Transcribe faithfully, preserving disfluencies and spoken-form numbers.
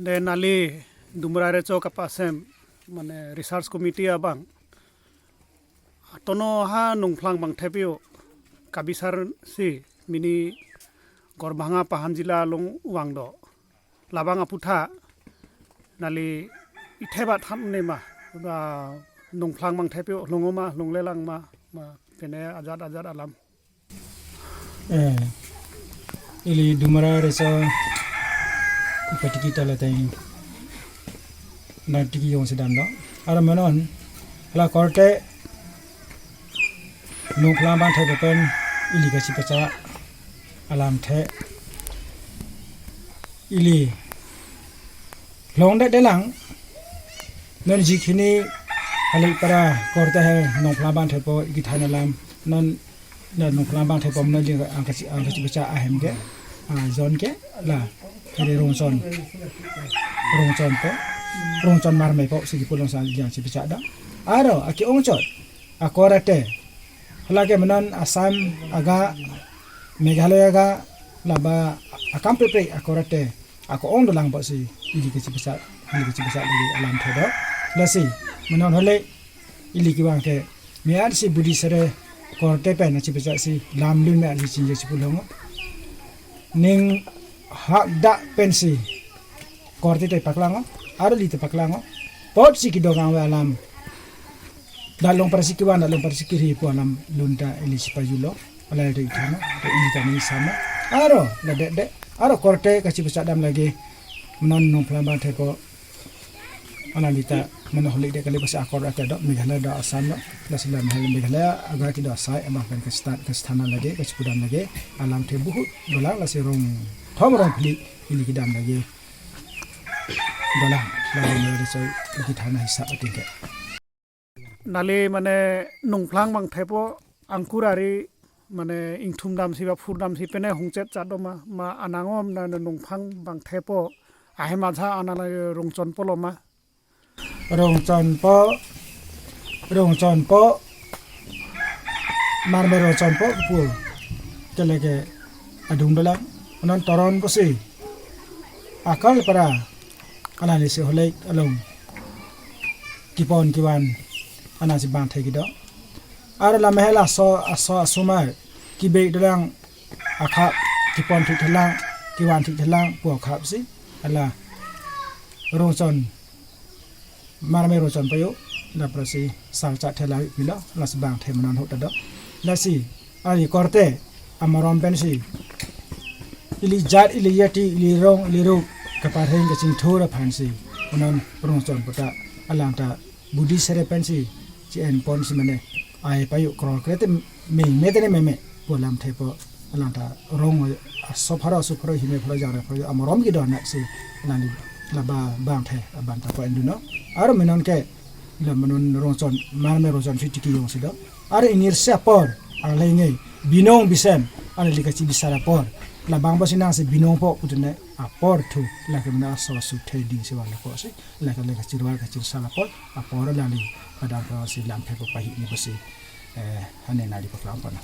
De neli Dumra Recho kapasem, mane research committee abang, tono ha Nongphlang bangthepio kabisar si mini Garbhanga Pahan jila along vang do. Labang aphuthak neli itheba than nema, ba Nongphlang bangthepio longoma, longlelang ma, ma pene ajat ajat alam. Eh, ili Dumra Recho ipatiki tala teng nangtiki jongsi damlo. Aro menon, la korte Nongphlang bangthepo pen ili kachipachak alamthe ili longdetdelang. Non jikhini halik para korte he Nongphlang bangthepo ikithan alam. Non, non Nongphlang bangthepo non jing angkachi, angkachipachak ahem ke, ah, jon ke la, kiri Rongchon, Rongchonpo, Rongchon Marmepo si kipu alongsi jang chipachak dam. Aro aki-ongchot akorte, halake menon Assam aga, Meghalaya aga, laba akam prepre akorte ako-ong dolang apotsi ili kachipachak, ili kachipachak lagi alamthe do. Lasi menon hole ili kevang ke me-arsi Buddhist sere korte pen achipachak si lamlun me-arsi chinje si pulo ngo. Ning hakdak pensi korte te paklang ngo, aro ili te paklang ngo. Apotsi kedo kangve alam, dalong parsi kevan, dalong parsi kiri pu alamlun ta ili si pajulo. Alai te ithana, te ili ta ning sama. Aro, la det det. Aro korte kachipachak dam lagi. Menon Nongphlang bangthepo, alangli ta menon hole det kali, basi akorte do, Meghalaya do, Assam do. Lasi la Meghalaya, Meghalaya aga kedo asai, abang pen kachita, kachithana lagi, kachipudam lagi. Alamthe buhut dolang, lasi rong thom rong phli ili kedam lagi. Dolang, la Dumra Recho ikithan ahisap ating ke. Neli mane Nongphlang bangthepo angkur ari mane ingthum damsi ba phur damsi pene hongchet chat doma, ma anangom na Nongphlang bangthepo ahem ajat anan Rongchonpo loma. Rongchonpo, Rongchonpo, Marme Rongchonpo pu kele ke adung dolang. Menon toron pusi akal para alangli si hole along kipon kevan anasi bangthe kedo. Aro la mehel aso, aso asomar kibe dolang akhap, kipon thikthelang, kevan thikthelang pu akhap si ala Rongchon, Marme Rongchon payo, la prasi salcha thela pilo, lasi bangthe menon hota do. Lasi, ari korte amarom pensi ili jat, ili jati, ili rong, ili ruk kaparheng kachingthur aphansi menon Rongchonpo ta alang ta Buddhist sere pensi chi-enponsi mane ai payo kroi kroi te meme te ne meme pu alamthepo alang ta rong aso pharo, aso pharo, hini pharo, jangre pharo amarom kedo anak si neli laba bangthe abang ta ko-endunlo. Aro menon ke la menon Rongchon, Marme Rongchon si tiki jongsi do. Aro inirsi apor, alai nge binong bisem, alangli kachibisar apor, labang basi nangsi binongpo putene apor thu, lake menon aso asu theding si wala ko si, lake le kachirwa kachirsal apor, apor alangli padang ko si lamthe ko pahini basi, eh, hane neli paklangpon.